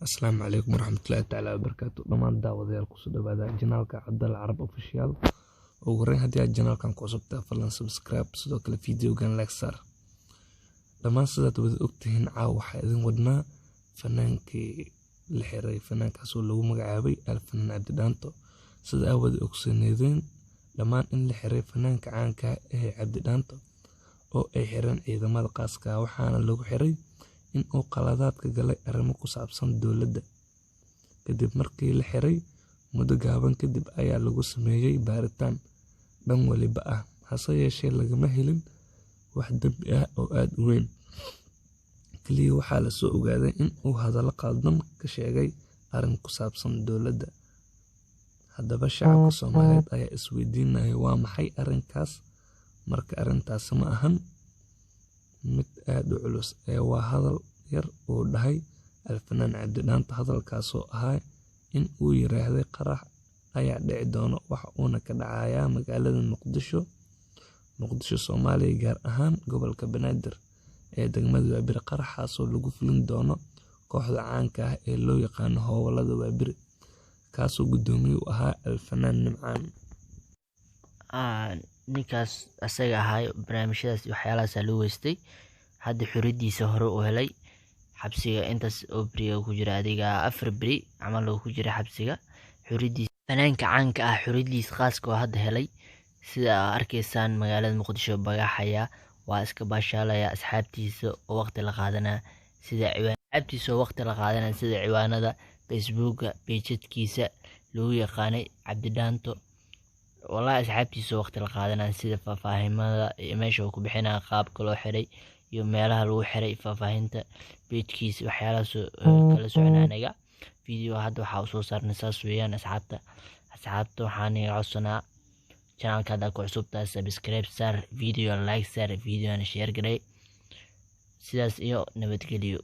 Asalaamu calaykum waraxmatullaahi tacaala wabarakaatu. Dhammaan daawadayaal, kusoo dhawaada channelka Cabdalla Carab Official. Ugu horreyn, haddii aad channelkan ku cusubtahay, fadlan subscribe, sidoo kale videogan like saar. Dhammaan sidaad wada ogtihiin, caawa waxaa idin wadnaa fanaankii la xiray, fanaankaasoo lagu magacaabay Alfanaan Cabdi Dhaanto. Sida aad wada ogsoonedeen dhammaan in la xiray fanaanka caanka ah ee Cabdi Dhaanto oo ay xireen ciidamada qaaska ah, waxaana lagu xiray in uu qaladaad ka galay arrimo ku saabsan dowladda. Kadib markii la xiray, muddo gaaban kadib ayaa lagu sameeyay baaritaan dhan waliba ah, hase yeeshee lagama helin wax dembi ah oo aad u weyn. Kaliya waxaa la soo ogaaday in uu hadallo qaldan ka sheegay arrin ku saabsan dowladda. Haddaba shacabka Soomaaliyeed ayaa isweydiinaya, waa maxay arrinkaas? Marka arrintaasi ma ahan mid aad u culus ee waa hadal yar uu dhahay Alfanaan Cabdi Dhaanto, hadalkaasoo ahaa in uu yiraahday qarax ayaa dhici doono, waxa uuna ka dhacayaa magaalada Muqdisho, Muqdisho Soomaaliya, gaar ahaan gobolka Banaadir ee degmada Waaberi, qaraxaasoo lagu fulin doono kooxda caanka ah ee loo yaqaano Howlada Waaberi, kaasoo guddoomiye u ahaa Alfanaan Nimcaan. Ninkaas asaga ahaa barnaamijyadaas iyo waxyaalahaas loo weystay. Hadda xorriyadiisa hore u helay. Xabsiga intaas oo beri ku jira, adiga 4 beri camal oo ku jira xabsiga, xorriyadiisa fanaanka caanka ah, xorriyadiisa khaaska oo hadda helay. Sida aa arkaysaan, magaalada Muqdisho bagaxaya, waa iska baashaalaya, asxaabtiisa oo waqti la qaadanaya, sida asxaabtiisa oo waqti la qaadanaya, sida ciwaanada Facebooka page-kiisa lagu yaqaanay Cabdi Dhaanto. Wallahi, asxaabtiisa oo waqti la qaadanaya, sida faahfaahinada iyo meesha uu ku bixinayo, qaabka loo xiray iyo meelaha lagu xiray, faahfaahinta page-kiisa, waxyaalahaas kala socona. Aniga video hadda waxaa usoo saarnay saas weeyaan. Asxaabta waxaan iga codsanaa, channelka haddaa ku cusub tahay, subscribe saar, video like saar, videona share garee. Sidaas iyo nabadgelyo.